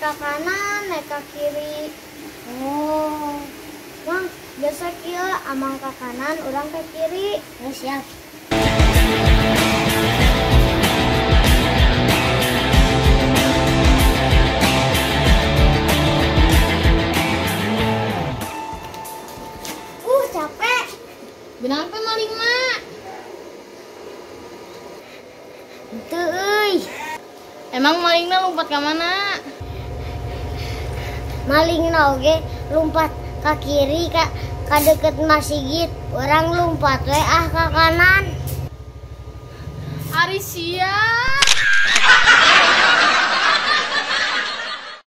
Ka kanan, naik ka kiri. Oh. Mang, biasa kieu amang ka kanan, urang ka kiri. Oh, siap. Capek. Kenapa maling mak? Itu euy. Emang malingna lompat ke mana? Malingna oge lompat ke kiri ka deket masjid. Orang lompat we ah ke kanan. Ari sia.